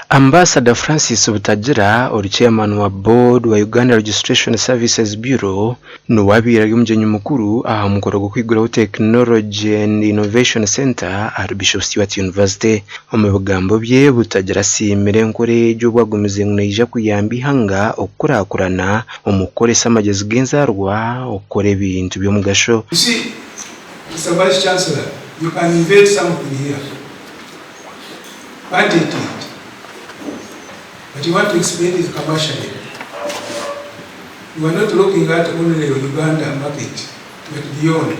Ambasada Francis Butagira ori Chairman wa Board wa Uganda Registration Services Bureau niwe abaire ari omugyenyi mukuru aha mukoro gw'okwiguraho Technology and Innovation Centre ahari Bishop Stuart University. Omu bigambo bye, Butagira asiimire enkora egi obu agumize ngu neija kuyamba eihanga okukurakurana omu kukoresa amagyezi g'enzaarwa okukora ebintu by'omugasho. You see, Mister Vice Chancellor, you can invent something here, patent it, but you want to explain it commercially. You are not looking at only Uganda market, but beyond.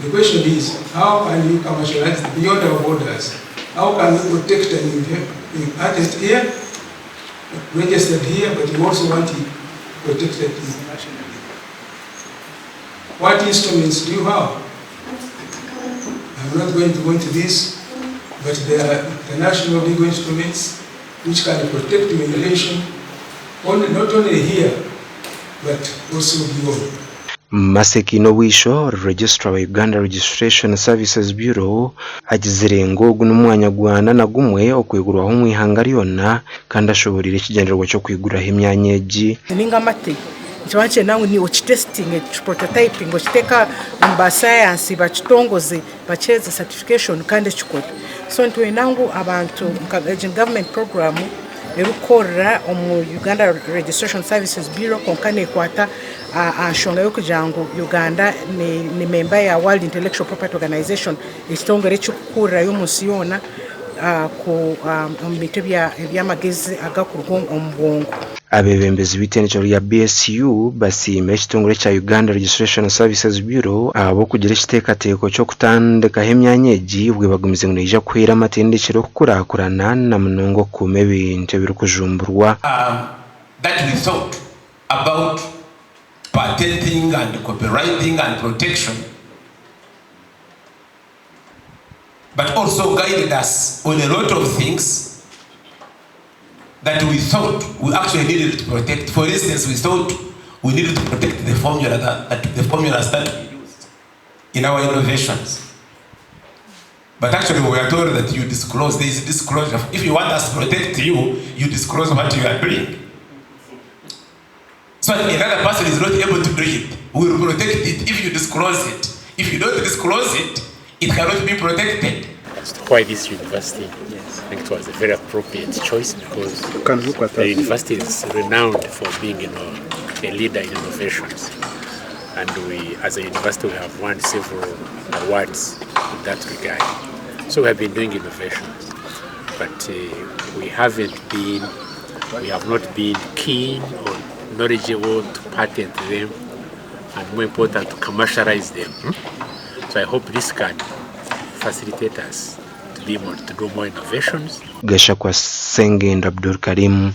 The question is, how can you commercialize beyond our borders? How can we protect an patent here, registered here, but you also want it protected internationally? What instruments do you have? I'm not going to go into this, but there are international legal instruments which can protect your invention, only, not only here, but also beyond. Mercy Kainobwisho ori Registrar wa Uganda Registration Services Bureau agizire ngu ogu n'omwanya gwana na gumwe okwigurwaho omu ihanga ryona kandi ashoboreire ekigyendererwa ky'okwiguraho emyanya egi. Ninga amate nikiba nikyenda ngu okitesitinge, okiprototayipinge, okiteeke omu ba sayansi bakitongoze bakiheereze satifikeshoni kandi ekikore. So nitwenda ngu abantu nka egi ni gavumenti puroguraamu erikukorera omu Uganda Registration Services Bureau kwonka neekwata aha nshonga y'okugira ngu Uganda ni memba ya World Intellectual Property Organization, ekitongore ekirikukurirayo omu nsi yoona omu bintu eby'amagezi agakuruga omu bwongo. Abeebembezi b'eitendekero rya BSU basiimire ekitongore kya Uganda Registration Services Bureau ahabw'okugira ekiteekateeko ky'okutandikaho emyanya egi obwo bagumize ngu neija kuhwera amatendekero kukurakurana na munonga okukuuma ebintu ebirikujumburwa. That we thought about patenting and copyrighting and protection but also guided us on a lot of things that we thought we actually needed to protect. For instance, we thought we needed to protect the formula that, that the formulas that we used in our innovations. But actually, we were told that you disclose, there is disclosure. If you want us to protect you, you disclose what you are doing. So another person is not able to do it. We will protect it if you disclose it. If you don't disclose it, it cannot be protected. As to why this university, yes. I think it was a very appropriate choice because the university is renowned for being you know, a leader in innovations. And we, as a university, we have won several awards in that regard. So we have been doing innovations, but uh, we haven't been we have not been keen or knowledgeable to patent them and more important to commercialize them. Hmm? So I hope this can facilitate us to be more, to do more innovations. Gashakwa Sengendo Abdulkarim.